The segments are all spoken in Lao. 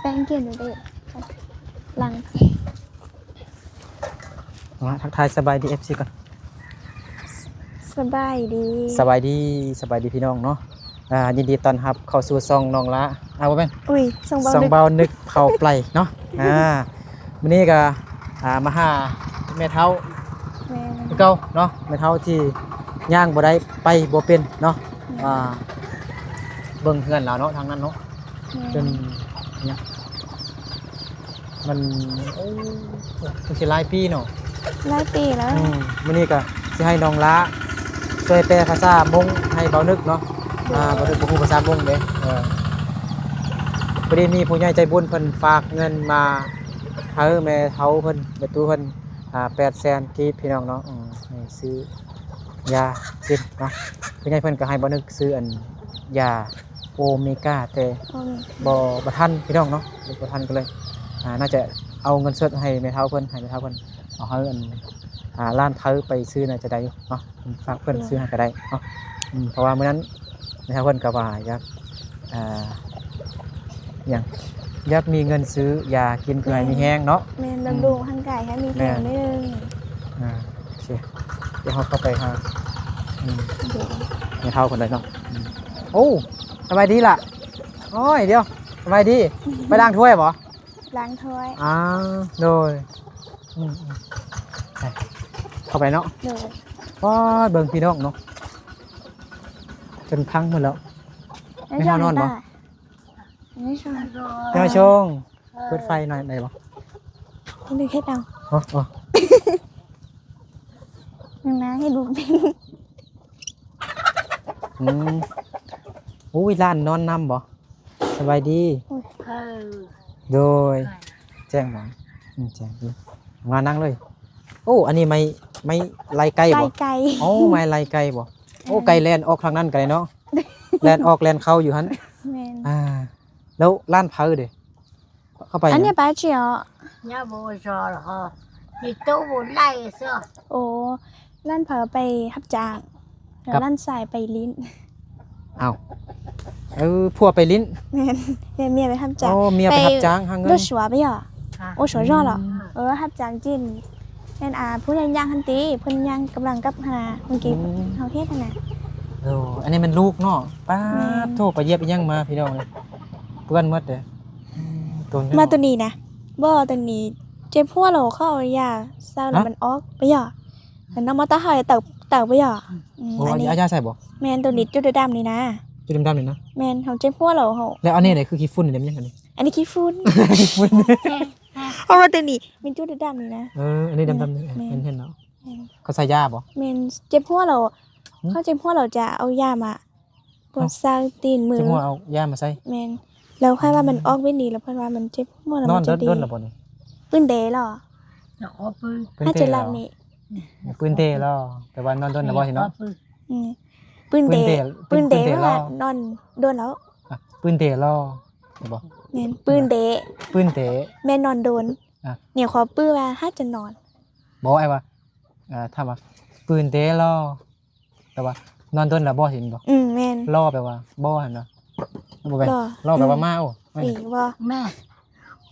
ແປ້ງກຽນເດ້ ຫຼັງ ມາທັກທາຍສະບາຍດີ ເອັຟຊີ ກ່ອນ. ສະບາຍດີ ສະບາຍດີ ສະບາຍດີພີ່ນ້ອງເນາະ. ອ່າ ຍິນດີຕ້ອນຮັບເຂົ້າສູ່ຊ່ອງນ້ອງຫຼ້າ ອ່າ ບໍ່ແມ່ນ ອຸ້ຍ ຊ່ອງເບົາ ຊ່ອງເບົານຶກເຂົ້າໄປເນາະ. ອ່າ ມື້ນີ້ກໍ ອ່າ ມາຫາແມ່ເຖົ້າ ແມ່ນ ຄືເກົ່າເນາະ, ແມ່ເຖົ້າທີ່ຍ່າງບໍ່ໄດ້ ໄປບໍ່ເປັນເນາະ. ແມ່ນ ອ່າ ເບິ່ງເຮືອນລາວເນາະ ທາງນັ້ນເນາະ. ແມ່ນ ຈົນ ຫຍັງ ມັນ ໂອ້ ມັນຊິຫຼາຍປີເນາະ ຫຼາຍປີແລ້ວ. ອືມ ມື້ນີ້ກໍຊິໃຫ້ນ້ອງຫຼ້າຊ່ວຍແປພາສາມົ້ງໃຫ້ເບົານຶກເນາະ. ໂດຍ ອ່າ ເບົານຶກບໍ່ຮູ້ພາສາມົ້ງເດ້. ເອີ ພໍດີມີຜູ້ໃຫຍ່ໃຈບຸນເພິ່ນຝາກເງິນມາໃຫ້ແມ່ເຖົ້າເພິ່ນ ແມ່ຕູ້ເພິ່ນ ອ່າ ແປດແສນກີບ ພີ່ນ້ອງເນາະ. ອືມ ໃຫ້ຊື້ຢາກິນເນາະ. ຜູ້ໃຫຍ່ເພິ່ນກໍໃຫ້ເບົານຶກຊື້ອັນ ຢາ ໂອເມກາ ແຕ່ ໂອເມກາ ບໍ່ ບໍ່ທັນພີ່ນ້ອງເນາະ, ບໍ່ທັນກໍເລີຍ ອ່າ ໜ້າຈະເອົາເງິນສົດໃຫ້ແມ່ເຖົ້າເພິ່ນ ໃຫ້ແມ່ເຖົ້າເພິ່ນເອົາໃຫ້ອັນ ອ່າ ຮ້ານເຖົ້າໄປຊື້ໜ້າຈະໄດ້ຢູ່ເນາະ, ຝາກເພິ່ນ ໂດຍ ຊື້ໃຫ້ກໍໄດ້ເນາະ. ອືມ ເພາະວ່າມື້ນັ້ນແມ່ເຖົ້າເພິ່ນກໍວ່າຢາກ ອ່າ ຫຍັງ ຢາກມີເງິນຊື້ຢາກິນເພື່ອໃຫ້ມີແຮງເນາະ. ແມ່ນ ບຳລຸງ ອືມ ຮ່າງກາຍໃຫ້ມີແຮງ ແມ່ນ ໜ້ອຍໜຶ່ງ. ອ່າ ໂອເຄ ດຽວເຮົາເຂົ້າໄປຫາ ອືມ ໂດຍ ແມ່ເຖົ້າເພິ່ນເລີຍເນາະ. ອືມ ໂອ້ ສະບາຍດີຫຼ້າ. ໂອ້ຍ ດຽວ ສະບາຍດີ. ໄປລ້າງຖ້ວຍບໍ່? ລ້າງຖ້ວຍ. ອ່າ ໂດຍ ອືມໆ ໄປ ເຂົ້າໄປເນາະ. ໂດຍ ປາດ ເບິ່ງພີ່ນ້ອງເນາະ ຈົນພັງໝົດແລ້ວ. ແມ່ເຖົ້ານອນບໍ່? ແມ່ເຖົ້າ ເປີດໄຟໜ້ອຍໄດ້ບໍ່? ເຮັດເອົາ ໂອ້ ໂອ້ ນາງເຮັດບໍ່ເປັນ. ອືມ ໂອ້ຍ ຫຼານນອນນຳບໍ່? ສະບາຍດີ. ໂອ້ຍ ເອີ ໂດຍ ແຈ້ງບໍ່? ອືມ ແຈ້ງຢູ່ ມານັ່ງເລີຍ. ໂອ້ ອັນນີ້ໄມ້ ໄມ້ໄລ່ໄກ່ບໍ່? ໄລ່ໄກ່. ໂອ້ ໄມ້ໄລ່ໄກ່ບໍ່? ໂອ້ ເອີ ໄກ່ແລ່ນອອກທາງນັ້ນກໍໄດ້ເນາະ ແລ່ນອອກແລ່ນເຂົ້າຢູ່ຫັ້ນ. ແມ່ນ ອ່າ ແລ້ວຮ້ານເຜົາເດ້? ເຂົ້າໄປ ອັນນີ້ ປາຈິອໍ ຍາບໍ່ຊໍລະ ມີຕູ້ບໍ່ໄລ່ຊໍ. ໂອ້ ລ້ານເຜົາໄປຮັບຈ້າງ ແລ້ວລ້ານຊາຍໄປຫຼິ້ນ. ອ້າວ ເອີ ຜົວໄປຫຼິ້ນ. ແມ່ນ ແມ່ ເມຍໄປຮັບຈ້າງ. ໂອ້ ເມຍໄປຮັບຈ້າງຫາເງິນ ໂດຊວາໄປຫວາ? ໂອ້ ຊວາຈໍລະ. ເອີ ຮັບຈ້າງຈີນ. ແມ່ນ ອ່າ ຜູ້ຍ່າງຫັ້ນຕິ ເພິ່ນຍ່າງກຳລັງກັບຫາ ເມື່ອກີ້ເຮົາເຮັດຫັ້ນນະ. ໂອ້ ອັນນີ້ແມ່ນລູກເນາະ. ປາດໂທ້ ໄປຢຽບອີ່ຫຍັງມາພີ່ນ້ອງເອີຍ ເປື້ອນໝົດເດ້. ອືມ ມາໂຕນີ້ນະ ບໍ່ ໂຕນີ້ເຈັບຫົວແລ້ວ ເຂົາເອົາຢາໃສ່ແລ້ວມັນອອກໄປຢໍ. ອັນນັ້ນມາຕາໄຮເຕົາ ເຕົາໄປຢໍ. ອືມ ໂອ້ ອັນນີ້ເອົາຢາໃສ່ບໍ່? ແມ່ນ ໂຕນີ້ຈຸດດຳໆນີ້ນະ ຈຸດດຳໆນີ້ນະ. ແມ່ນ ເຮົາເຈັບຫົວແລ້ວເຮົາ ແລ້ວອັນນີ້ນີ້ຄືຂີ້ຝຸ່ນນີ້ ອັນນີ້ ອັນນີ້ຂີ້ຝຸ່ນ ຂີ້ຝຸ່ນ. ເພາະວ່າໂຕນີ້ແມ່ນຈຸດດຳໆນີ້ນະ. ເອີ ອັນນີ້ດຳໆນີ້ ແມ່ນ ເຫັນແລ້ວ. ແມ່ນ ເຂົາໃສ່ຢາບໍ່? ແມ່ນ ເຈັບຫົວແລ້ວ ຫື ເຂົາເຈັບຫົວແລ້ວຈະເອົາຢາມາ ປວດໃສ່ຕີນມື ເຈັບຫົວເອົາຢາມາໃສ່. ແມ່ນ ແລ້ວຂ້ອຍວ່າມັນອອກເວດນີ້ ແລ້ວເພິ່ນວ່າມັນເຈັບຫົວແລ້ວ ນອນດົນແລ້ວບໍ່ນີ້? ປືນເດແລ້ວ ຈະຂໍປືນ ປືນເດແລ້ວ ນີ້ ອືມ ປືນເດແລ້ວ ແປວ່ານອນດົນແລ້ວບໍ່ຊິເນາະ. ອືມ ປືນເດ ປືນເດ ແປວ່ານອນດົນແລ້ວ. ອ່ະ ປືນເດແລ້ວບໍ່? ແມ່ນ ປືນເດ ປືນເດ ແມ່ນນອນດົນ. ອ່ະ ນີ້ຂໍປືນວ່າຫາກຈະນອນ ບໍ່ ອ້າຍວ່າ ອ່າ ຖາມວ່າ ປືນເດແລ້ວ ແປວ່ານອນດົນແລ້ວບໍ່ ເຫັນບໍ່? ອືມ ແມ່ນ ລໍ ແປວ່າບໍ່ຫັ້ນນະ. ບໍ່ແມ່ນ ລໍ ລໍ ແປວ່າ ອືມ ມາ. ໂອ້ ນີ້ບໍ່ ແມ່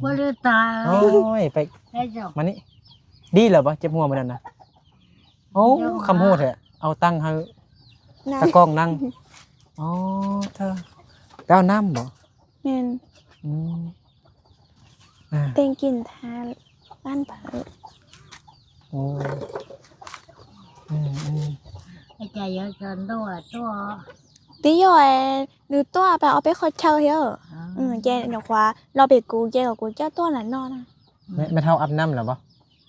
ບໍ່ໄດ້ຕາຍ. ໂອ້ຍ ໄປ ມານີ້ ດີແລ້ວບໍ່? ເຈັບຫົວມື້ນັ້ນນະ. ໂອ້ ຄຳຮູ້ແທ້ ເອົາຕັ້ງໃຫ້ຕາກ້ອງນັ່ງ. ອໍ ເທີ ໄປເອົານ້ຳບໍ່? ແມ່ນ ອືມ ອ່າ ແຕ່ງກິນທານຮ້ານເຜິ້. ໂອ້ ອືມໆ ໃຈຢາກຈະຕົວະຕົວະ ຕິຢອຍ ຫຼືຕົວະໄປເອົາໄປຂໍເຊົ່າເຮີ. ອືມ ແຈນຂວາລໍໄປກູແຈກໍກູເຈົ້າຕົວະນະນອນ. ແມ່ ແມ່ເຖົ້າອາບນ້ຳແລ້ວບໍ່?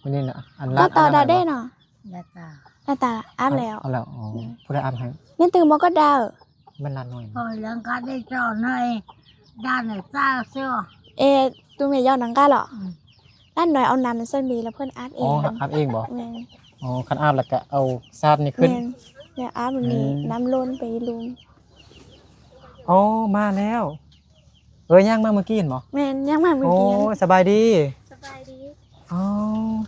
ມື້ນີ້ນະ ອັນລາດ ກໍຕາດາເດ້ເນາະ. ລາດຕາ ລາດຕາອາບແລ້ວ ອາບແລ້ວ. ອໍ ອືມ ຜູ້ໃດອາບໃຫ້? ແມ່ນຕື່ມບໍ່ກໍດາວ ແມ່ນຫຼານນ້ອຍ. ໂອ້ຍ ເລື່ອງການໄດ້ສອນໃຫ້ດ້ານໃນຊາເຊ. ເອ ຕູແມ່ຢອກນັງກາເລາະ. ອືມ ຫຼານນ້ອຍເອົານ້ຳໃສ່ນີ້ແລ້ວເພິ່ນອາບເອງ. ອໍ ອາບເອງບໍ່? ແມ່ນ. ອໍ ຄັນອາບແລ້ວກະເອົາຊາດນີ້ຂຶ້ນ. ແມ່ນ ແລ້ວອາບນີ້ ອືມ ນ້ຳລົ້ນໄປລຸ່ມ. ອໍ ມາແລ້ວ. ເອີ ຍ່າງມາເມື່ອກີ້ເຫັນບໍ່? ແມ່ນ ຍ່າງມາເມື່ອກີ້. ໂອ້ ສະບາຍດີ. ສະບາຍດີ. ອໍ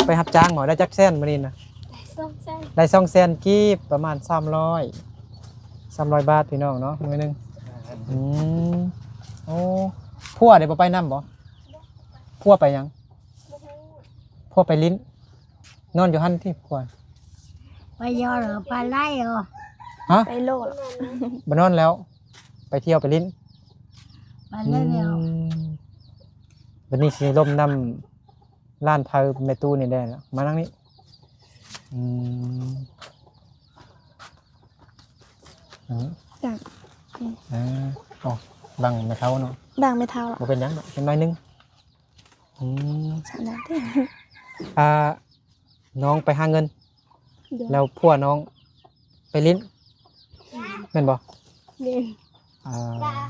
ໄປຮັບຈ້າງບໍ່? ໄດ້ຈັກແສນມື້ນີ້ນະ? ໄດ້ສອງແສນ ໄດ້ສອງແສນກີບ ປະມານສາມຮ້ອຍ ສາມຮ້ອຍບາດພີ່ນ້ອງເນາະ ມື້ໜຶ່ງ. ອືມ ໂອ້ ຜົວເດ ບໍ່ໄປນຳບໍ່? ຜົວໄປຫຍັງ? ຜົວໄປຫຼິ້ນ. ນອນຢູ່ຫັ້ນຕິຜົວ? ໄປຢໍ້ ໄປໄລ່ເອີ. ຮະ? ໄປໂລດ. ບໍ່ນອນແລ້ວ ໄປທ່ຽວໄປຫຼິ້ນ. ໄປເລີຍແລ້ວ. ອືມ ບັດນີ້ຊິລົມນຳຫຼານໃຜແມ່ຕູ້ນີ້ແດ່ລະ ມານັ່ງນີ້. ອືມ ອັນນີ້ ຈ້ະ ອືມ ອ່າ ອໍ ບັງແມ່ເຖົ້າເນາະ ບັງແມ່ເຖົ້າ ບໍ່ເປັນຫຍັງດອກ ຈັກໜ້ອຍໜຶ່ງ. ອືມ ສາມນາທີ ອ່າ ນ້ອງໄປຫາເງິນ ໂດຍ ແລ້ວຜົວນ້ອງໄປຫຼິ້ນ ແມ່ນບໍ່? ແມ່ນ. ອ່າ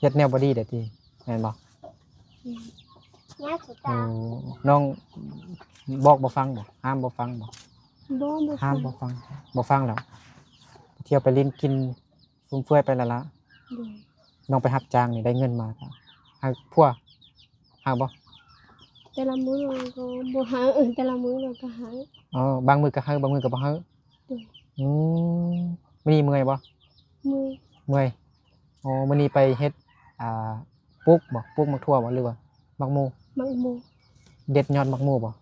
ເຮັດແນວບໍ່ດີເດ້ຕິ ແມ່ນບໍ່? ອືມ ໂອ້ ນ້ອງບອກບໍ່ຟັງບໍ່? ຫ້າມບໍ່ຟັງບໍ່? ບໍ່ ບໍ່ ຫ້າມບໍ່ຟັງ ບໍ່ຟັງແລ້ວ ທ່ຽວໄປຫຼິ້ນກິນ ຟຸມເຟືອຍໄປລະລະ. ໂດຍ ນ້ອງໄປຮັບຈ້າງນີ້ໄດ້ເງິນມາ ໃຫ້ຜົວ ໃຫ້ບໍ່? ແຕ່ລະມື້ກໍບໍ່ໃຫ້ ເອີ ແຕ່ລະມື້ກໍໃຫ້. ອໍ ບາງມື້ກໍໃຫ້ ບາງມື້ກໍບໍ່ໃຫ້. ໂດຍ ອືມ ມື້ນີ້ເມື່ອຍບໍ່? ເມື່ອຍ. ເມື່ອຍ. ອໍ ມື້ນີ້ໄປເຮັດ ອ່າ ປູກບໍ່? ປູກໝາກຖົ່ວບໍ່ ຫຼືວ່າໝາກໂມ? ໝາກໂມ. ເດັດຍອດໝາກໂມບໍ່?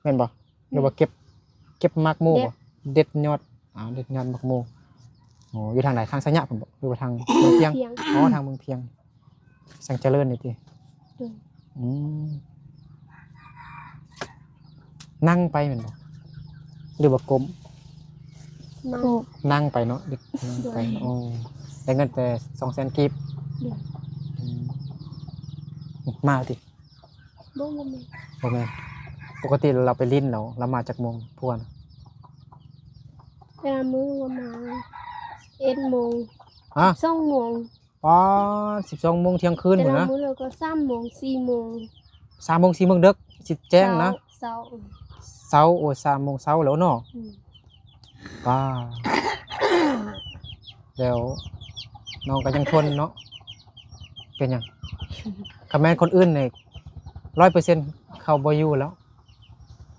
ແມ່ນບໍ່? ແມ່ນ. ຫຼືວ່າເກັບ ເກັບໝາກໂມບໍ່? ເດັດ ເດັດຍອດ ອ່າ ເດັດຍອດໝາກໂມ. ໂອ້ ຢູ່ທາງໃດ? ທາງໄຊຍະພຸ້ນບໍ່? ຫຼືວ່າທາງເມືອງພຽງ? ເມືອງພຽງ. ອໍ ທາງເມືອງພຽງ ແສງຈະເລີນນີ້ຕິ? ໂດຍ ອືມ ນັ່ງໄປແມ່ນບໍ່ ຫຼືວ່າກົ້ມ? ນັ່ງ ນັ່ງໄປເນາະ ນັ່ງໄປ. ໂດຍ ໂອ້ ໄດ້ເງິນແຕ່ສອງແສນກີບ. ໂດຍ ອືມ ເມົາຕິ? ບໍ່ ບໍ່ແມ່ນ ບໍ່ແມ່ນ. ປົກກະຕິລາວໄປຫຼິ້ນແລ້ວ ລາວມາຈັກໂມງ ຜົວນະ? ແຕ່ລະມື້ລາວມາສິບເອັດໂມງ. ຮະ? ສິບສອງໂມງ. ປາດ ສິບສອງໂມງທ່ຽງຄືນພຸ້ນນະ. ແຕ່ລະມື້ລາວກໍສາມໂມງ ສີ່ໂມງ. ສາມໂມງ ສີ່ໂມງເດິກ ຊິແຈ້ງນະ. ເຊົ້າ ເຊົ້າ ເຊົ້າ. ໂອ້ ສາມໂມງເຊົ້າແລ້ວເນາະ. ອືມ ປາດ ແລ້ວນ້ອງກໍຍັງທົນເນາະ. ເປັນຫຍັງ? ຄັນແມ່ນຄົນອື່ນນີ້ ຮ້ອຍເປີເຊັນ ເຂົາບໍ່ຢູ່ແລ້ວ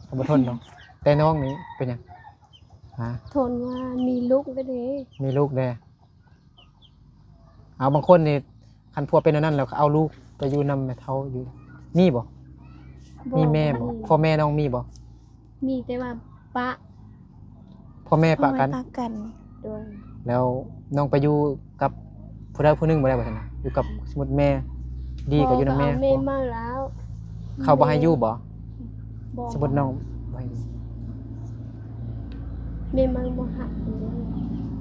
ເຂົາບໍ່ທົນດອກ. ແຕ່ນ້ອງນີ້ເປັນຫຍັງ? ຮະ? ທົນວ່າມີລູກແລ້ວເດ້. ມີລູກແດ່. ເອົາ ບາງຄົນນີ້ ຄັນຜົວເປັນແນວນັ້ນແລ້ວ ເຂົາເອົາລູກໄປຢູ່ນຳແມ່ເຖົ້າຢູ່ ມີບໍ່? ບໍ່ ມີແມ່ບໍ່? ບໍ່ມີ. ພໍ່ແມ່ນ້ອງມີບໍ່? ມີ ແຕ່ວ່າປະ ພໍ່ແມ່ປະກັນ. ພໍ່ແມ່ປະກັນ. ໂດຍ. ແລ້ວນ້ອງໄປຢູ່ກັບຜູ້ໃດຜູ້ໜຶ່ງບໍ່ໄດ້ບໍ່ຊັ້ນນະ? ຢູ່ກັບ ສົມມຸດແມ່ດີກໍຢູ່ນຳແມ່. ແມ່ເມົາແລ້ວ ເຂົາບໍ່ໃຫ້ຢູ່ບໍ່? ບໍ່. ສົມມຸດນ້ອງບໍ່ໃຫ້ຢູ່ ແມ່ເມົາບໍ່ຮັກ.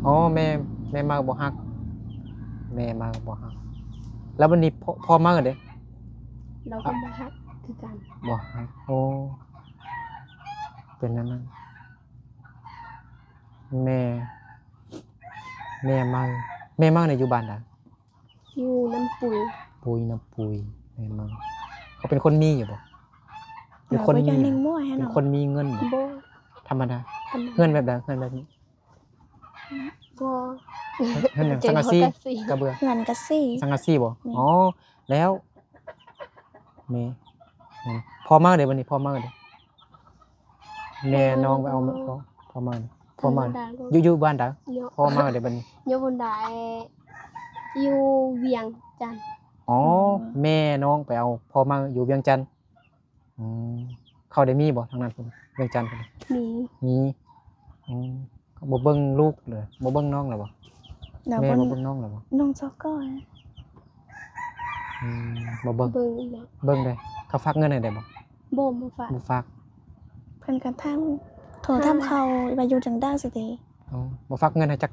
ອໍ ແມ່ ແມ່ເມົາບໍ່ຮັກ ແມ່ເມົາບໍ່ຮັກ. ແລ້ວບັດນີ້ພໍ່ ພໍ່ເມົາເດ້? ລາວກໍບໍ່ຮັກຄືກັນ. ບໍ່ຮັກ. ໂອ້ ເປັນແນວນັ້ນ. ແມ່ ແມ່ເມົາ ແມ່ເມົານີ້ຢູ່ບ້ານໃດ? ຢູ່ນ້ຳປຸຍ. ປຸຍ ນ້ຳປຸຍ ແມ່ເມົາ. ເຂົາເປັນຄົນມີຢູ່ບໍ່? ເປັນຄົນມີ ເປັນຄົນມີເງິນບໍ່? ເປັນຄົນມີເງິນບໍ່? ບໍ່. ທຳມະດາ. ທຳມະດາ. ເຮືອນແບບໃດ? ເຮືອນແບບນີ້? ບໍ່. ເຮືອນຫຍັງ? ສັງກະສີ ກະເບື້ອງ? ເຮືອນກະສີ. ສັງກະສີບໍ່? ແມ່ນ. ອໍ ແລ້ວ ແມ່ ແມ່ ພໍ່ເມົາເດ້ ບັດນີ້ພໍ່ເມົາເດ້? ແມ່ນ້ອງໄປເອົາ ພໍ່ ພໍ່ເມົາ ພໍ່ເມົາ ຢູ່ ຢູ່ບ້ານໃດ? ພໍ່ເມົາເດ້ບັດນີ້? ຢູ່ບ່ອນໃດ? ຢູ່ວຽງຈັນ. ອໍ ແມ່ນ້ອງໄປເອົາພໍ່ເມົາຢູ່ວຽງຈັນ. ອໍ ເຂົາໄດ້ມີບໍ່ທາງນັ້ນພຸ້ນ ວຽງຈັນພຸ້ນ? ມີ ມີ. ອໍ ບໍ່ເບິ່ງລູກເລີຍ ບໍ່ເບິ່ງນ້ອງແລ້ວບໍ່? ແມ່ບໍ່ເບິ່ງນ້ອງແລ້ວບໍ່? ນ້ອງຊອກກໍ ອືມ ບໍ່ເບິ່ງ. ເບິ່ງເດ້ ເຂົາຝາກເງິນໃຫ້ໄດ້ບໍ່? ບໍ່ ບໍ່ຝາກ. ບໍ່ຝາກ. ເພິ່ນກໍຖາມ ໂທຖາມເຂົາວ່າຢູ່ຈັ່ງໃດຊີ້ຕິ. ອໍ ບໍ່ຝາກເງິນໃຫ້ຈັກ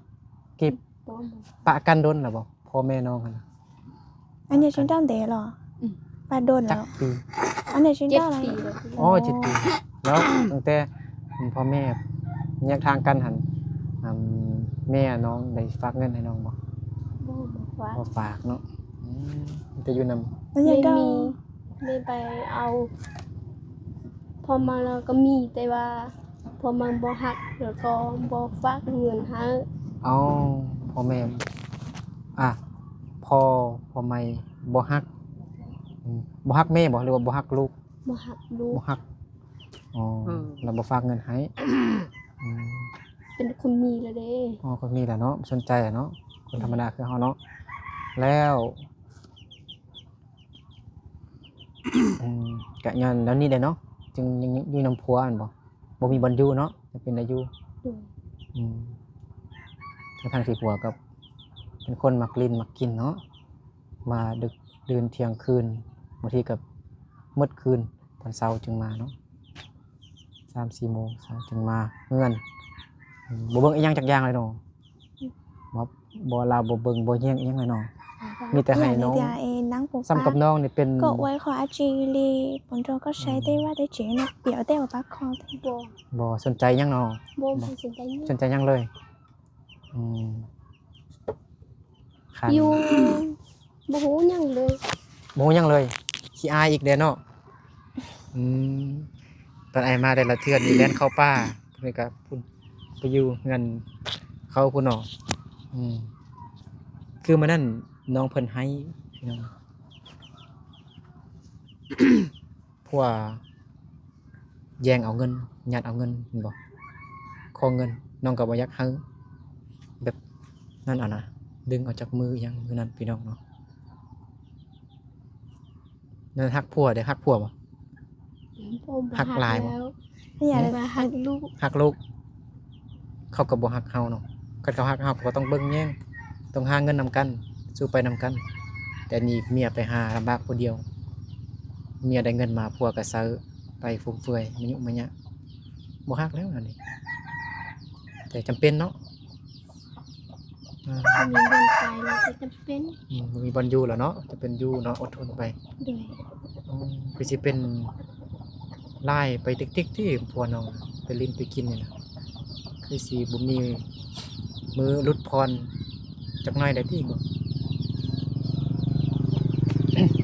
ກີບ. ບໍ່ ບໍ່. ປະກັນດົນແລ້ວບໍ່ ພໍ່ແມ່ນ້ອງຫັ້ນນະ? ອັນນີ້ຊິນດາວເດເນາະ. ອືມ ປະດົນແລ້ວ ຈັກປີ? ອັນນີ້ຊິນດາວ ເຈັດປີແລ້ວ. ອໍ ເຈັດປີ. ແລ້ວຕັ້ງແຕ່ພໍ່ແມ່ແຍກທາງກັນຫັ້ນ ອັນ ແມ່ນ້ອງໄດ້ຝາກເງິນໃຫ້ນ້ອງບໍ່? ບໍ່ ບໍ່ຝາກ. ບໍ່ຝາກເນາະ. ອືມ ມີແຕ່ຢູ່ນຳ. ແມ່ມີ ແມ່ໄປເອົາພໍ່ເມົາແລ້ວກໍມີ ແຕ່ວ່າພໍ່ເມົາບໍ່ຮັກ ແລ້ວກໍບໍ່ຝາກເງິນໃຫ້. ເອົາ ພໍ່ແມ່ ອ່າ ພໍ່ ພໍ່ໃໝ່ບໍ່ຮັກ. ອືມ ບໍ່ຮັກແມ່ບໍ່ ຫຼືວ່າບໍ່ຮັກລູກ? ບໍ່ຮັກລູກ. ບໍ່ຮັກ. ອໍ ອືມ ແລ້ວບໍ່ຝາກເງິນໃຫ້. ອືມ ເປັນຄົນມີແລ້ວເດ້. ອໍ ຄົນມີແລ້ວເນາະ ບໍ່ສົນໃຈແລ້ວເນາະ ຄົນທຳມະດາຄືເຮົາເນາະ. ແລ້ວ ອືມ ກະຍ້ອນແນວນີ້ແຫຼະເນາະ ຈຶ່ງຍັງຢູ່ນຳຜົວແມ່ນບໍ່? ບໍ່ມີບ່ອນຢູ່ເນາະ ຈະເປັນໄດ້ຢູ່. ໂດຍ. ອືມ ທັງໆທີ່ຜົວກໍເປັນຄົນມັກຫຼິ້ນມັກກິນເນາະ ມາດຶກດື່ນທ່ຽງຄືນ ບາງທີກໍໝົດຄືນ ຕອນເຊົ້າຈຶ່ງມາເນາະ ສາມສີ່ໂມງເຊົ້າຈຶ່ງມາເຮືອນ. ອືມ ບໍ່ເບິ່ງອີ່ຫຍັງຈັກຢ່າງເລີຍເນາະ. ອືມ ບໍ່ ບໍ່ ລາວບໍ່ເບິ່ງບໍ່ແຍງອີ່ຫຍັງເລີຍເນາະ ມີແຕ່ໃຫ້ນ້ອງ. ສ່ຳກັບນ້ອງນີ້ເປັນ ບໍ່ສົນໃຈຫຍັງເນາະ. ບໍ່ ບໍ່ສົນໃຈຫຍັງເລີຍ. ອືມ ຄັນຢູ່ ບໍ່ຮູ້ຫຍັງເລີຍ ບໍ່ຮູ້ຫຍັງເລີຍ ຂີ້ອາຍອີກແດ່ເນາະ. ອືມ ຕອນອ້າຍມາແຕ່ລະເທື່ອນີ້ແລ່ນເຂົ້າປ່າ ເພິ່ນກໍພຸ້ນ ໄປຢູ່ເຮືອນເຂົາພຸ້ນເນາະ. ອືມ ຄືມື້ນັ້ນນ້ອງເພິ່ນໄຫ້ ພີ່ນ້ອງ ຜົວແຍ່ງເອົາເງິນ ຍັດເອົາເງິນແມ່ນບໍ່ ຂໍເງິນ ນ້ອງກໍບໍ່ຢາກໃຫ້ ແບບນັ້ນເອົານະ ດຶງເອົາຈາກມືອີ່ຫຍັງມື້ນັ້ນ ພີ່ນ້ອງເນາະ. ນັ້ນຮັກຜົວເດ້ ຮັກຜົວບໍ່? ບໍ່ ບໍ່ຮັກຫຼາຍບໍ່? ຮັກແລ້ວ ຢາກ ວ່າຮັກລູກ ຮັກລູກ ເຂົາກໍບໍ່ຮັກເຮົາເນາະ. ຄັນເຂົາຮັກເຮົາ ເຂົາກໍຕ້ອງເບິ່ງແຍງ ຕ້ອງຫາເງິນນຳກັນ ສູ້ໄປນຳກັນ. ແຕ່ນີ້ເມຍໄປຫາລຳບາກຜູ້ດຽວ ເມຍໄດ້ເງິນມາ ຜົວກໍໃຊ້ໄປຟຸມເຟືອຍ ມະຍຸມະຍະ ບໍ່ຮັກແລ້ວອັນນີ້ ແຕ່ຈຳເປັນເນາະ. ອືມ ບໍ່ມີບ່ອນໄປແລ້ວກໍຈຳເປັນ ອືມ ບໍ່ມີບ່ອນຢູ່ແລ້ວເນາະ ຈຳເປັນຢູ່ເນາະ ອົດທົນໄປ. ໂດຍ. ອືມ ຄືຊິເປັນຫຼາຍໄປຕິກໆ ຕິ ຜົວນ້ອງໄປຫຼິ້ນໄປກິນນີ້ນະ ຄືຊິບໍ່ມີມື້ຫຼຸດຜ່ອນຈັກໜ້ອຍໄດ້ຕິ.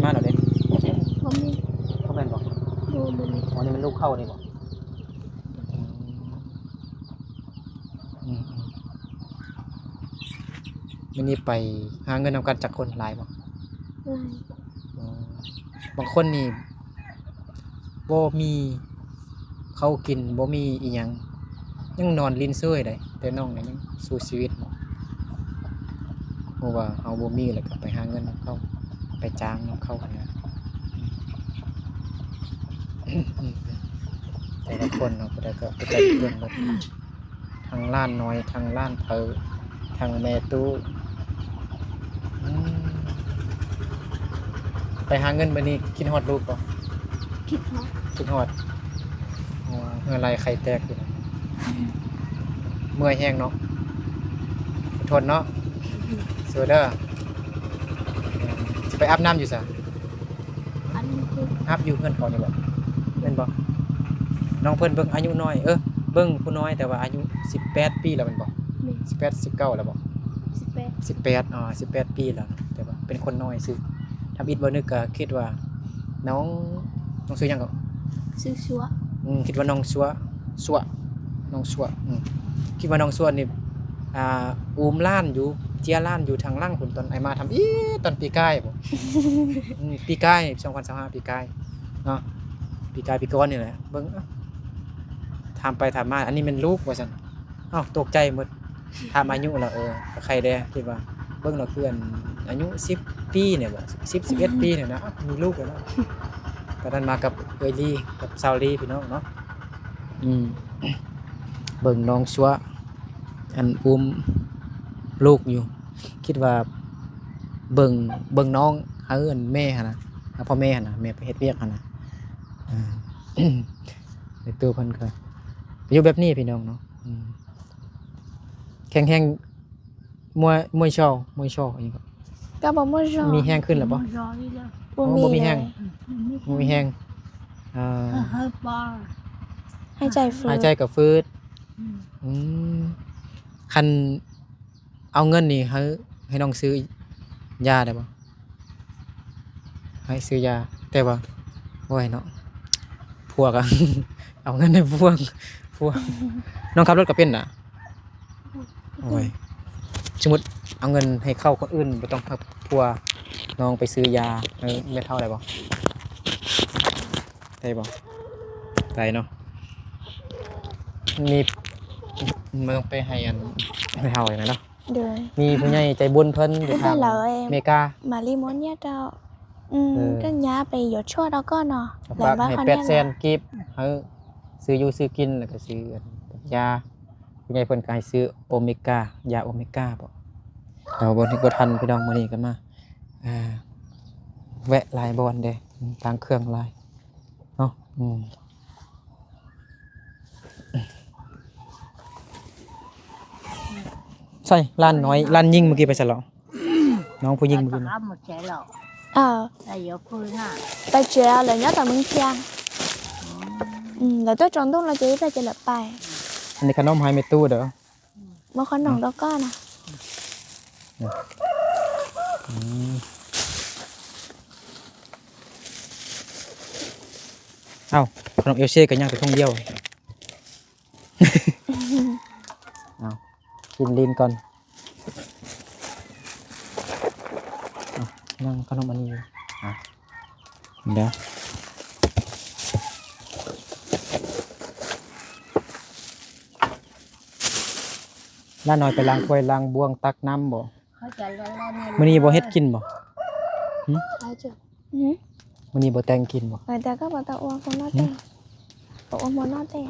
ມາແລ້ວເດ້ ບໍ່ມີ ບໍ່ແມ່ນບໍ່? ບໍ່ ບໍ່ມີ. ອໍ ນີ້ແມ່ນລູກເຂົານີ້ບໍ່? ອືມ ອືມ ມື້ນີ້ໄປຫາເງິນນຳກັນຈັກຄົນ ຫຼາຍບໍ່? ຫຼາຍ. ອໍ ບາງຄົນນີ້ບໍ່ມີເຂົ້າກິນ ບໍ່ມີອີ່ຫຍັງ ຍັງນອນຫຼິ້ນເຊີຍໄດ໋ ແຕ່ນ້ອງນີ້ຍັງສູ້ຊີວິດ ເພາະວ່າເຮົາບໍ່ມີ ແລ້ວກໍໄປຫາເງິນນຳເຂົາ ໄປຈ້າງນຳເຂົາຫັ້ນນະ. ແຕ່ລະຄົນເນາະ ຜູ້ໃດກໍໄປແຕ່ງເພິ່ນເບິດ ທັງຫຼານນ້ອຍ ທັງຫຼານເຖົ້າ ທັງແມ່ຕູ້. ອືມ ໄປຫາເງິນມື້ນີ້ຄິດຮອດລູກບໍ່? ຄິດຮອດ ຄິດຮອດ. ໂອ້ ເຫື່ອໄຫຼໄຂ້ແຕກຢູ່ນະ ເມື່ອຍແຮງເນາະ ທົນເນາະ ສູ້ເດີ. ຊິໄປອາບນ້ຳຢູ່ໃສ? ອາບຢູ່ ອາບຢູ່ເຮືອນເຂົານີ້ບໍ່? ແມ່ນບໍ່? ນ້ອງເພິ່ນເບິ່ງອາຍຸນ້ອຍ ເອີ ເບິ່ງຜູ້ນ້ອຍ ແຕ່ວ່າອາຍຸສິບແປດປີແລ້ວແມ່ນບໍ່? ແມ່ນ. ສິບແປດ ສິບເກົ້າແລ້ວບໍ່? ສິບແປດ ສິບແປດ ອໍ ສິບແປດປີແລ້ວ ແຕ່ວ່າເປັນຄົນນ້ອຍຊື່. ທຳອິດບໍ່ນຶກກໍຄິດວ່ານ້ອງ ນ້ອງຊື່ຫຍັງເກາະ? ຊື່ຊົ່ວ. ອືມ ຄິດວ່ານ້ອງຊົ່ວ ຊົ່ວ ນ້ອງຊົ່ວ. ອືມ ຄິດວ່ານ້ອງຊົ່ວນີ້ ອ່າ ອູມຫຼານຢູ່ ເຈຍຫຼານຢູ່ທາງຫຼັງພຸ້ນ ຕອນອ້າຍມາທຳອິດ ຕອນປີກາຍບໍ? ອືມ ປີກາຍ ສອງພັນຊາວຫ້າ ປີກາຍເນາະ ປີກາຍປີກ່ອນນີ້ແຫຼະ. ເບິ່ງ ຖາມໄປຖາມມາ ອັນນີ້ແມ່ນລູກວ່າຊັ້ນ. ອ້າວ ຕົກໃຈໝົດ ຖາມອາຍຸແລ້ວ ເອີ ກໍໄຄແດ່ ຄິດວ່າ ເບິ່ງແລ້ວຄືອັນ ອາຍຸສິບປີນີ້ບໍ ສິບ ສິບເອັດປີນີ້ນະ ອ້າວ ມີລູກແລ້ວເນາະ. ຕອນນັ້ນມາກັບເອື້ອຍລີ ກັບສາວລີ ພີ່ນ້ອງເນາະ. ອືມ ເບິ່ງນ້ອງຊົ່ວ ອັນ ອຸ້ມລູກຢູ່ ຄິດວ່າເບິ່ງ ເບິ່ງນ້ອງໃຫ້ອັນແມ່ຫັ້ນນະ ໃຫ້ພໍ່ແມ່ຫັ້ນນະ ແມ່ໄປເຮັດວຽກຫັ້ນນະ. ເອີ ໃນຕູ້ເພິ່ນກໍຢູ່ແບບນີ້ ພີ່ນ້ອງເນາະ. ອືມ ແຂງແຮງ ມວຍ ມວຍຊໍ ມວຍຊໍ ອີ່ຫຍັງເກາະ? ກໍບໍ່ມວຍຊໍ ມີແຮງຂຶ້ນແລ້ວບໍ່? ບໍ່ມີ ບໍ່ມີແຮງ ບໍ່ມີແຮງ. ອ່າ ຫາຍໃຈຝືດ ຫາຍໃຈກໍຝືດ. ອືມ ອືມ ຄັນເອົາເງິນນີ້ໃຫ້ ໃຫ້ນ້ອງຊື້ຢາໄດ້ບໍ່? ໃຫ້ຊື້ຢາ ແຕ່ວ່າ ໂອ້ຍເນາະ ຜົວກໍ ເອົາເງິນໃຫ້ຜົວ ຜົວ ນ້ອງຂັບລົດກໍເປັນນະ? ໂອ້ຍ ສົມມຸດເອົາເງິນໃຫ້ເຂົາຄົນອື່ນ ບໍ່ຕ້ອງໃຫ້ຜົວ ນ້ອງໄປຊື້ຢາໃຫ້ແມ່ເຖົ້າໄດ້ບໍ່? ໄດ້ບໍ່? ໄດ້ເນາະ. ນີ້ ມັນຕ້ອງໄປໃຫ້ອັນ ແມ່ເຖົ້ານີ້ແຫຼະເນາະ. ໂດຍ ມີຜູ້ໃຫຍ່ໃຈບຸນເພິ່ນຢູ່ທາງອາເມລິກາ ມາລີມອນເນຍເຈົ້າ ອືມ ເອີ ກໍຍ່າໄປຢວດຊວດເອົາກ່ອນເນາະ ແລ້ວວ່າເຂົາແນມ ແປດແສນກີບ ໃຫ້ຊື້ຢູ່ຊື້ກິນ ແລ້ວກໍຊື້ອັນຢາ ຜູ້ໃຫຍ່ເພິ່ນກໍໃຫ້ຊື້ໂອເມກາ ຢາໂອເມກາບໍ ແລ້ວບໍ່ນຶກບໍ່ທັນພີ່ນ້ອງ ມື້ນີ້ກໍມາ ອ່າ ແວະຫຼາຍບ່ອນເດ້ ຕ່າງເຄື່ອງຫຼາຍເນາະ ອືມ ໃສ ຫຼານນ້ອຍ ຫຼານຍິງມື້ກີ້ໄປໃສແລ້ວ? ນ້ອງຜູ້ຍິງມື້ກີ້ນະ ເອີ ໄປເຈອແລ້ວ ຍ້ອນຕອນມື້ທ່ຽງ ອືມ ແລ້ວຕົວຈອງດຸ້ງລະເຈໄປເຈລະໄປ ອັນນີ້ຂະໜົມໃຫ້ແມ່ຕູ້ເດີ ບໍ່ຂະໜົມດອກກ້ານະ ອືມ ເອົ້າ ຂະໜົມເອວເຊກໍຍັງແຕ່ຖົງດຽວ. ເອົາ ກິນລີນກ່ອນ ເອົາ ຍັງຂະໜົມອັນນີ້ຢູ່ ອ່ະ ດຽວ ຫຼານນ້ອຍໄປລ້າງຖ້ວຍລ້າງບ່ວງຕັກນ້ຳບໍ? ມື້ນີ້ບໍ່ເຮັດກິນບໍ? ຫື? ມື້ນີ້ບໍ່ແຕ່ງກິນບໍ? ເອີ ແຕ່ກໍບໍ່ຕະອວກ ບໍ່ນອນແຕ່ງ ບໍ່ອວກ ບໍ່ນອນແຕ່ງ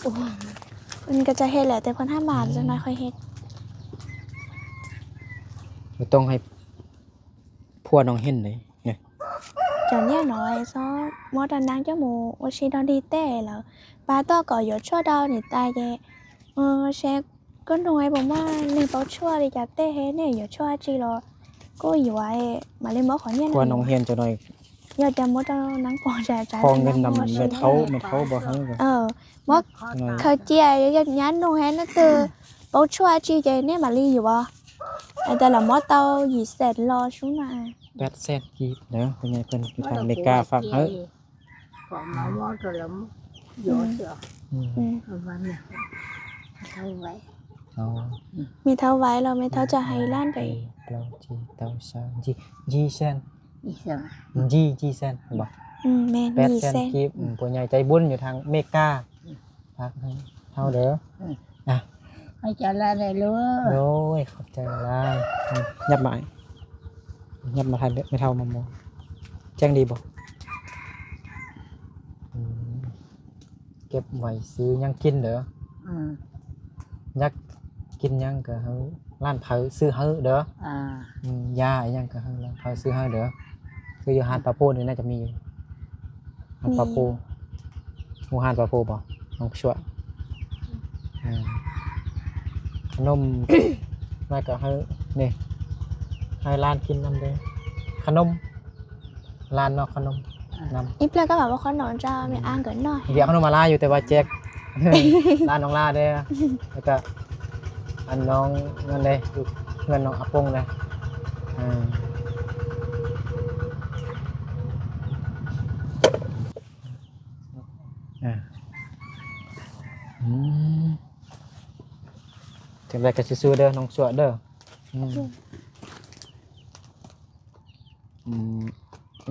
ໂອ້ຍ ມັນກໍຈະເຮັດແຫຼະ ແຕ່ເພິ່ນຫ້າມບາດ ອືມ ຈັກໜ້ອຍຄ່ອຍເຮັດ ບໍ່ຕ້ອງໃຫ້ຜົວນ້ອງເຫັນເດ້ ເຈົ້າເນຍນ້ອຍຊໍ ມໍຕານາງເຈົ້າໝູ່ໂອຊິດອນດີແຕ່ລະ ປາຕໍ່ກໍຢວດຊົ່ວດາວນີ້ຕາຍແຈ ເອີ ແຊ ກໍນ້ອຍບໍ່ມາ ໜຶ່ງເປົາຊົ່ວດີຈາເຕະເຮແນ່ ຢວດຊົ່ວຈີລໍ ກໍຢວດມາເລີຍໝໍຂໍເນຍ ຜົວນ້ອງຮຽນຈັກໜ້ອຍ ຢວດຈະໝົດແລ້ວນາງປອງຈາຈາ ຂໍເງິນນຳແມ່ເຖົ້າ ແມ່ເຖົ້າບໍ່ໃຫ້ ເອີ ໝໍເຂົາເຈຍ ຢາກຍານໜູແຮນນະ ເຕີເປົາຊົ່ວຈີແຈແນ່ມາລີຢູ່ບໍ່ ແຕ່ລະໝໍເຕົາຢີແສນລໍຊຸນະ ແປດແສນກີບເດີ ພໍ່ໃຫຍ່ເພິ່ນຢູ່ທາງອາເມລິກາຝາກໃຫ້ ຂອງມາມອດກໍລຳ ອືມ ເອົາມາແມ່ເຖົ້າໄວ້ ເອົາ ແມ່ເຖົ້າໄວ້ແລ້ວ ແມ່ເຖົ້າຈະໃຫ້ຫຼານໄປ ເຕົາຈີ ເຕົາຊາຈີ ຈີແສນ ຈີແສນ ຈີ ຈີແສນ ເຫັນບໍ່ ອືມ ແມ່ນ ແປດແສນ ຈີແສນກີບ ອືມ ຜູ້ໃຫຍ່ໃຈບຸນຢູ່ທາງເມກາ ຝາກໃຫ້ເຮົາເດີ ອືມ ອ່ະ ໃຫ້ເຈົ້າຫຼາຍເດີລູກ ໂດຍ ຂອບໃຈຫຼາຍ ອືມ ຫຍັບມາ ຫຍັບມາ ໃຫ້ແມ່ເຖົ້າມາມອງ ແຈ້ງດີບໍ່? ອືມ ເກັບໄວ້ຊື້ຫຍັງກິນເດີ ອືມ ຢາກກິນຫຍັງກໍໃຫ້ຫຼານໃຜຊື້ໃຫ້ເດີ ອ່າ ອືມ ຢາອີ່ຫຍັງກໍໃຫ້ຫຼານໃຜຊື້ໃຫ້ເດີ ຄືຢູ່ຮ້ານປາໂປ້ນີ້ໜ້າຈະມີຢູ່ ຮ້ານປາໂປ້ ຮູ້ຮ້ານປາໂປ້ບໍ່? ນ້ອງຊວຍ ອືມ ຂະໜົມ ແລ້ວກໍໃຫ້ ນີ້ ໃຫ້ຫຼານກິນນຳເດີ ຂະໜົມ ຫຼານເນາະ ຂະໜົມນຳ ອີ່ເພື່ອນກໍວ່າບໍ່ຂະໜົມເຈົ້າ ແມ່ອ່າງກໍນ້ອຍ ວຽກຂະໜົມມາຫຼາຍຢູ່ ແຕ່ວ່າແຈກຫຼານນ້ອງລາເດີ ແລ້ວກໍອັນນ້ອງນັ້ນເດ້ ຢູ່ເຮືອນນ້ອງອາປົງເດ້ ອ່າ ອ່າ ອືມ ຈັ່ງໃດກໍສູ້ໆເດີ ນ້ອງຊວຍເດີ ອືມ ອືມ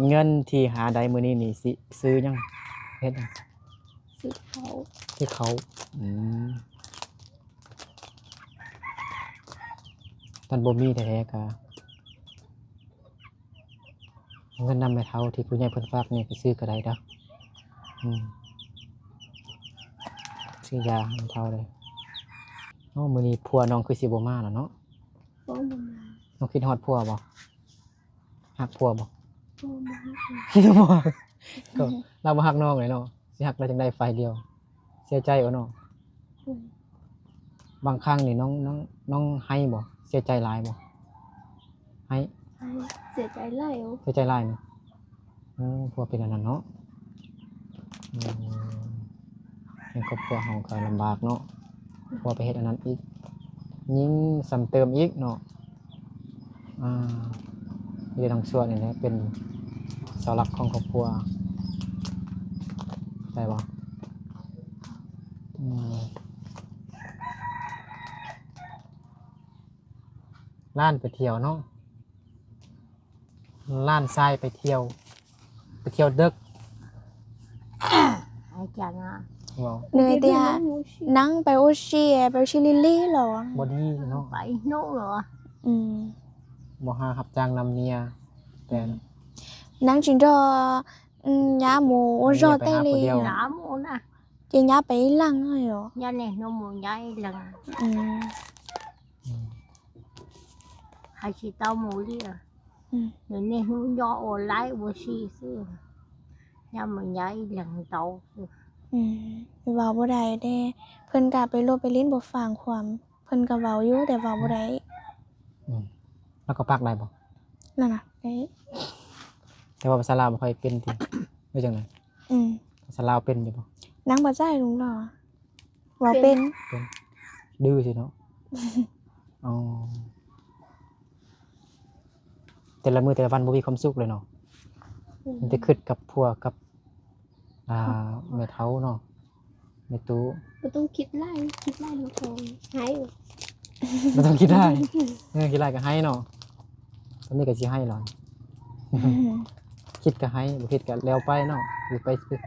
ເງິນທີ່ຫາໄດ້ມື້ນີ້ນີ້ຊິຊື້ຫຍັງ ເຮັດຫຍັງ? ຊື້ເຂົ້າ ຊື້ເຂົ້າ ອືມ ຄັນບໍ່ມີແທ້ໆ ກໍເງິນນຳແມ່ເຖົ້າທີ່ຜູ້ໃຫຍ່ເພິ່ນຝາກນີ້ ໄປຊື້ກໍໄດ້ເດີ ອືມ ຊື້ຢາໃຫ້ແມ່ເຖົ້າເດີ ໂອ້ ມື້ນີ້ຜົວນ້ອງຄືຊິບໍ່ມາແລ້ວເນາະ ບໍ່ ບໍ່ມາ ນ້ອງຄິດຮອດຜົວບໍ່? ຮັກຜົວບໍ່? ບໍ່ ບໍ່ຮັກ ບໍ່ຮັກ ກໍລາວບໍ່ຮັກນ້ອງເລີຍເນາະ ຊິຮັກລາວຈັ່ງໃດຝ່າຍດຽວ ເສຍໃຈບໍ່ນ້ອງ? ອືມ ບາງຄັ້ງນີ້ນ້ອງ ນ້ອງ ນ້ອງໄຫ້ບໍ່? ເສຍໃຈຫຼາຍບໍ່? ໄຫ້ ໄຫ້ ເສຍໃຈຫຼາຍ ເສຍໃຈຫຼາຍເນາະ ອືມ ຜົວເປັນອັນນັ້ນເນາະ ອືມ ໃນຄອບຄົວເຮົາກໍລຳບາກເນາະ ຜົວໄປເຮັດອັນນັ້ນອີກ ຍິ່ງຊ້ຳເຕີມອີກເນາະ ອ່າ ມີແຕ່ນ້ອງຊວຍນີ້ແຫຼະເປັນເສົາຫຼັກຂອງຄອບຄົວ ໄດ້ບໍ່? ອືມ ຫຼານໄປທ່ຽວເນາະ ຫຼານຊາຍໄປທ່ຽວ ໄປທ່ຽວເດິກ ອາຈານ ເວົ້າ ເນຍເຕຍ ນັ່ງໄປໂອຊີ ໄປໂອຊີລີລີເນາະ ບໍ່ດີເນາະ ໄປໂນເນາະ ອືມ ບໍ່ຫາຮັບຈ້າງນຳເມຍ ແມ່ນ ນາງຈິນດໍ ອືມ ຍາໝູ ໂອ້ ເຈົ້າແຕ່ລີ ຍາໝູນະ ເຈຍາໄປອີ່ຫຼັງເນາະ ຍາແນ່ນົມໝູ ຍາອີ່ຫຼັງ ອືມ ອືມ ໃຫ້ຊິເຕົ້າໝູເລຍ ອືມ ດຽວນີ້ຮູ້ຍໍໂອນລາຍບໍ່ຊິຊື້ ຍາໝູ ຍາອີ່ຫຼັງເຕົ້າ ອືມ ເວົ້າບໍ່ໄດ້ເດ້ ເພິ່ນກະໄປລົບໄປຫຼິ້ນບໍ່ຟັງຄວາມ ເພິ່ນກໍເວົ້າຢູ່ ແຕ່ເວົ້າບໍ່ໄດ້ ອືມ ແລ້ວກໍປາກໄດ້ບໍ່? ນັ້ນນະ ໄດ້ ແຕ່ວ່າພາສາລາວບໍ່ຄ່ອຍເປັນຕິ ຫຼືຈັ່ງໃດ? ອືມ ພາສາລາວເປັນຢູ່ບໍ່? ນາງບໍ່ໃຊ້ລຸງຫຼໍ່ ເວົ້າເປັນ ເປັນ ດື້ຊິເນາະ ອໍ ແຕ່ລະມື້ແຕ່ລະວັນບໍ່ມີຄວາມສຸກເລີຍເນາະ ອືມ ມີແຕ່ຄິດກັບຜົວກັບ ອ່າ ແມ່ເຖົ້າເນາະ ແມ່ຕູ້ ບໍ່ຕ້ອງຄິດຫຼາຍ ຄິດຫຼາຍແລ້ວກໍໄຫ້ ບໍ່ຕ້ອງຄິດຫຼາຍ ເອີ ຄິດຫຼາຍກໍໄຫ້ເນາະ ຕອນນີ້ກໍຊິໄຫ້ແລ້ວ ອືມ ຄິດກໍໄຫ້ ບໍ່ຄິດກໍແລ້ວໄປເນາະ ຢູ່ໄປຊື່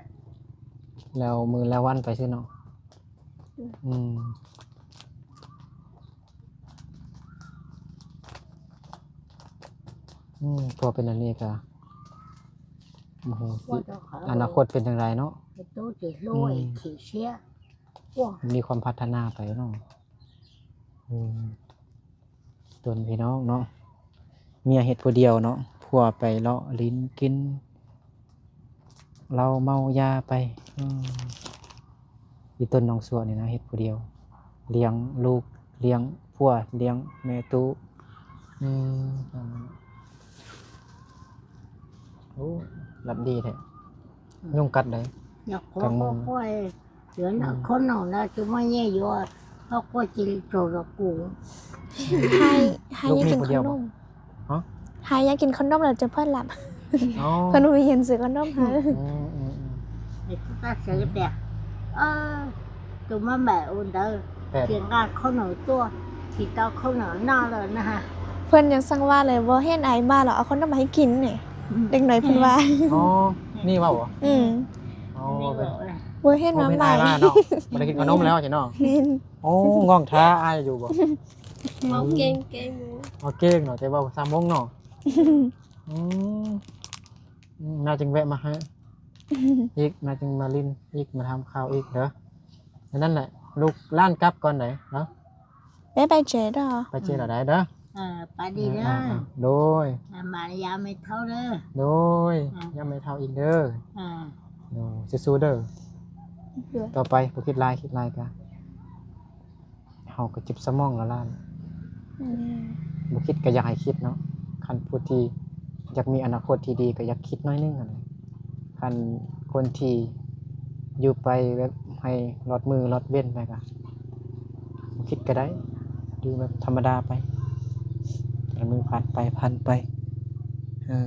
ແລ້ວມື້ແລ້ວວັນໄປຊື່ເນາະ ອືມ ອືມ ອືມ ພໍເປັນອັນນີ້ກະ ໂອ້ໂຫ ອະນາຄົດເປັນຈັ່ງໃດເນາະ ອືມ ມີຄວາມພັດທະນາໄປເນາະ ອືມ ຕົນພີ່ນ້ອງເນາະ ເມຍເຮັດຜູ້ດຽວເນາະ ຜົວໄປເລາະຫຼິ້ນກິນ ເຫຼົ້າເມົາຢາໄປ ອືມ ອີຕົນນ້ອງຊົ່ວນີ້ນະ ເຮັດຜູ້ດຽວ ລ້ຽງລູກ ລ້ຽງຜົວ ລ້ຽງແມ່ຕູ້ ອືມ ໂອ້ ຫຼັບດີແທ້ ຍຸງກັດໃດ ກາງໂມງ ເດືອນ ອືມ ຄົນເຮົານະ ຈະມາແຍ່ຢູ່ວ່າເຮົາກໍຊິໂຈລະກູ ໃຫ້ ໃຫ້ກິນຂະໜົມ ຮະ ໃຫ້ຢາກກິນຂະໜົມແລ້ວຈະເພິ່ນລັບ ອໍ ເພິ່ນບໍ່ມີເງິນຊື້ຂະໜົມໃຫ້ ອືມ ອືມ ອືມ ເອີ ໂຕມາແບບໂອນເດີ ສຽງການຂະໜົມຕົວ ຊິເຕົ້າຂະໜົມໜ້າເລີຍນະ ເພິ່ນຍັງສັ່ງວ່າເລີຍ ບໍ່ເຫັນອ້າຍມາແລ້ວເອົາຂະໜົມມາໃຫ້ກິນນີ້ ອືມ ເດັກນ້ອຍເພິ່ນວ່າ ອໍ ນີ້ເວົ້າບໍ? ອືມ ອໍ ບໍ່ເຫັນມາ ບໍ່ເຫັນອ້າຍມາເນາະ ບໍ່ໄດ້ກິນຂະໜົມແລ້ວຊີ້ເນາະ ແມ່ນ ໂອ້ ງ່ອງຖ້າອ້າຍຢູ່ບໍ? ເວົ້າເກັ່ງ ເກັ່ງຢູ່ ເວົ້າເກັ່ງເນາະ ແຕ່ເວົ້າພາສາມົ້ງເນາະ ອືມ ອືມ ໜ້າຈຶ່ງແວະມາໃຫ້ອີກ ໜ້າຈຶ່ງມາຫຼິ້ນອີກ ມາຖາມຂ່າວອີກເດີ ນັ້ນແຫຼະ ລູກຫຼານກັບກ່ອນໃດເນາະ ໄປ ໄປເຈເດີ ໄປເຈລະໄດເດີ ເອີ ໄປດີເດີ ອ່າ ໂດຍ ອ່າ ມາຢາມແມ່ເຖົ້າເດີ ໂດຍ ອ່າ ຢາມແມ່ເຖົ້າອີກເດີ ອ່າ ໂດຍ ສູ້ໆເດີ ໂດຍ ຕໍ່ໄປບໍ່ຄິດຫຼາຍ ຄິດຫຼາຍກະ ເຮົາກໍເຈັບສະໝອງລະລ້ານ ອືມ ບໍ່ຄິດກໍຢາກໃຫ້ຄິດເນາະ ຄັນຜູ້ທີ່ຢາກມີອະນາຄົດທີ່ດີກໍຢາກຄິດໜ້ອຍໜຶ່ງຫັ້ນແຫຼະ ຄັນຄົນທີ່ຢູ່ໄປແບບໃຫ້ລອດມື້ລອດເວັ້ນໄປກໍບໍ່ຄິດກໍໄດ້ ຢູ່ແບບທຳມະດາໄປ ແຕ່ລະມື້ຜ່ານໄປ ຜ່ານໄປ ເອີ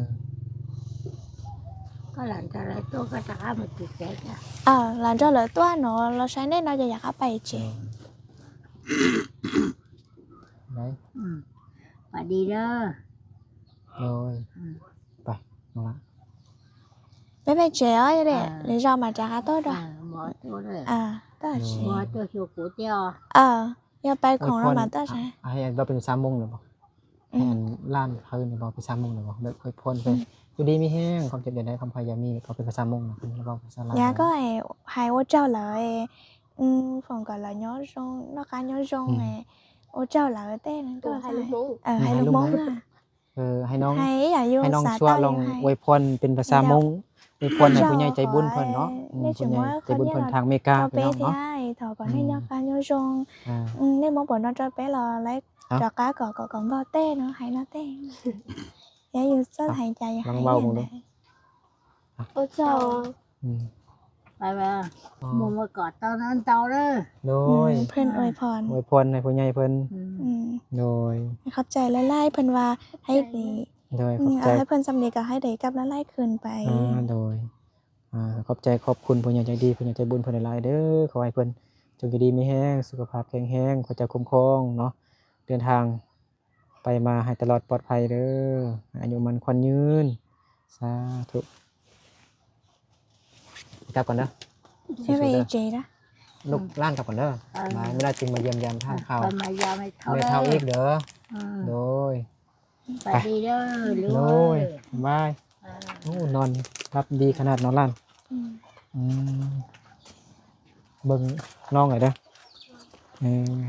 ກໍຫຼານເຈົ້າຫຼາຍຕົວກໍຈະເອົາມາຕິດໃຈກະ ເອີ ຫຼານເຈົ້າຫຼາຍຕົວເນາະ ລາວໃຊ້ແນ່ນອນ ຢາກເອົາໄປເຈ ໄດ້ ອືມ ຫວັດດີເດີ ໂດຍ ອືມ ໄປ ນ້ອງລະ ໄປໄປເຈເອີຍເດ ເອີ ເລີຍເຈົ້າມາຈາກອາໂຕ້ດອກ ເອີ ໝໍໂຕ້ເດີ ເອີ ໂດຍ ໝໍໂຕ້ຊິກູເຈອ ເອີ ຢ່າໄປຂອງລາມາເຕີໃສ ໃຫ້ລາວເປັນພາສາມົ້ງໄດ້ບໍ່? ໃຫ້ອັນຫຼານເຮົານີ້ເວົ້າພາສາມົ້ງໄດ້ບໍ່? ແບບອວຍພອນເພິ່ນ ອືມ ຢູ່ດີມີແຮງ ຄວາມເຈັບຢ່າໄດ້ ຄວາມໄພຢ່າມີ ເວົ້າເປັນພາສາມົ້ງນະ ເພິ່ນເວົ້າພາສາລາວ ຍາກໍໃຫ້ ໃຫ້ໂອເຈົ້າເລີຍ ອືມ ຜົມກໍລະຍໍສົ່ງ ນອກກາຍໍສົ່ງ ອືມ ໃຫ້ໂອເຈົ້າເລີຍເຕ້ ນັ້ນກໍໃຫ້ລູກມົ້ງ ເອີ ໃຫ້ລູກມົ້ງ ໃຫ້ລູກມົ້ງ ເອີ ໃຫ້ນ້ອງ ໃຫ້ ໃຫ້ນ້ອງຊົ່ວລອງອວຍພອນເປັນພາສາມົ້ງ ອວຍພອນໃຫ້ຜູ້ໃຫຍ່ໃຈບຸນເພິ່ນເນາະ ອືມ ຜູ້ໃຫຍ່ໃຈບຸນເພິ່ນທາງເມກາ ພີ່ນ້ອງເນາະ ເຈົ້າເປັນເດ້ ເຈົ້າກໍໃຫ້ຍອກການຍອກຊົງ ອືມ ອືມ ໃນໝໍບໍ່ນອນຈອດເປລອ ແລະ ເຈົ້າກາກໍ ກໍ ກໍບໍ່ເຕ້ເນາະ ໃຫ້ນອນເຕ້ ຢ່າຢູ່ເສີນຫາຍໃຈ ລອງເວົ້າເບິ່ງດູ ໂອເຈົ້າ ອືມ ໄປວ່າ ອໍ ໝູ່ມາກອດເຕົ້ານອນເຕົ້າເດີ ໂດຍ ອືມ ເພິ່ນອວຍພອນ ອວຍພອນໃຫ້ຜູ້ໃຫຍ່ເພິ່ນ ອືມ ອືມ ໂດຍ ຂອບໃຈຫຼາຍໆ ເພິ່ນວ່າໃຫ້ ໂດຍ ອືມ ຂອບໃຈ ເອົາໃຫ້ເພິ່ນສ່ຳນີ້ກໍໃຫ້ໄດ້ກັບຫຼາຍໆຄືນໄປ ອາ ໂດຍ ອາ ຂອບໃຈຂອບຄຸນຜູ້ໃຫຍ່ໃຈດີ ຜູ້ໃຫຍ່ໃຈບຸນເພິ່ນຫຼາຍໆເດີ ຂໍໃຫ້ເພິ່ນຈົ່ງຢູ່ດີມີແຮງ ສຸຂະພາບແຂງແຮງ ພະເຈົ້າຄຸ້ມຄອງເນາະ ເດີນທາງໄປມາໃຫ້ຕະຫຼອດປອດໄພເດີ ອາຍຸໝັ້ນຂວັນຍືນ ສາທຸ ກັບກ່ອນເດີ ບາຍບາຍເຈນະ ລູກຫຼານກັບກ່ອນເດີ ບາຍ ມື້ໜ້າຈຶ່ງມາຢ້ຽມຢາມຖາມຂ່າວ ມາຢາມແມ່ເຖົ້າ ແມ່ເຖົ້າອີກເດີ ອືມ ໂດຍ สบายดีเด้อลูก โดย บาย เออ โอ้ นอนหลับดีขนาด นอนหลับ อืม อืม เบิ่งน้องหน่อยเด้อ เออ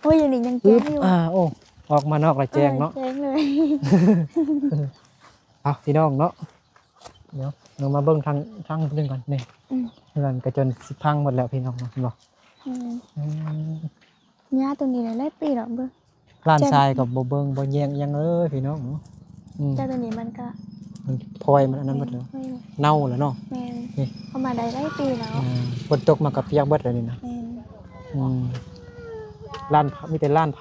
โอ้ย อยู่นี่ยังแจ้งอยู่ อ่า โอ้ ออกมานอกแล้วแจ้งเนาะ เออ แจ้งเลย เอาพี่น้องเนาะ เดี๋ยวเรามาเบิ่งทาง ทางนึงก่อนนี่ อืม เฮือนก็จนสิพังหมดแล้วพี่น้องเนาะ เห็นบ่ อืม อืม หญ้าตัวนี้หลายปีแล้วเบิ่ง หลานชายก็บ่เบิ่งบ่แยงอิหยังเลยพี่น้องเนาะ อืม แต่ตัวนี้มันก็ มันพลอยมันอันนั้นหมดแล้ว เน่าแล้วเนาะ แม่น นี่ เอามาได้หลายปีแล้ว อ่า ฝนตกมาก็เปียกเบิดแล้วนี่นะ แม่น อืม หลาน มีแต่หลานไผ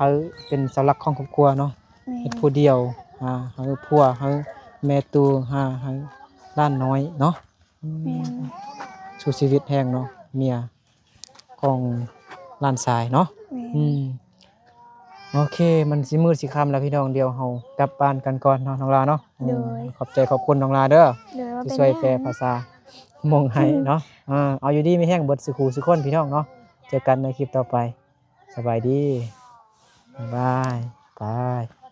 เป็นเสาหลักของครอบครัวเนาะ แม่น เฮ็ดผู้เดียว หาให้ผัว ให้แม่ตู้ หาให้หลานน้อยเนาะ อืม แม่น สู้ชีวิตแฮงเนาะ เมียของหลานชายเนาะ แม่น อืม โอเค มันสิมืดสิค่ำแล้วพี่น้อง เดี๋ยวเฮากลับบ้านกันก่อนเนาะ น้องลาเนาะ อืม โดย ขอบใจขอบคุณน้องลาเด้อ โดย ว่า ที่ เป็น ช่วย หยัง แปลภาษามงให้เนาะ อ่า เอาอยู่ดีมีแฮงเบิดสุขูสุคนพี่น้องเนาะ เจอกันในคลิปต่อไป สบายดี บ๊ายบาย บาย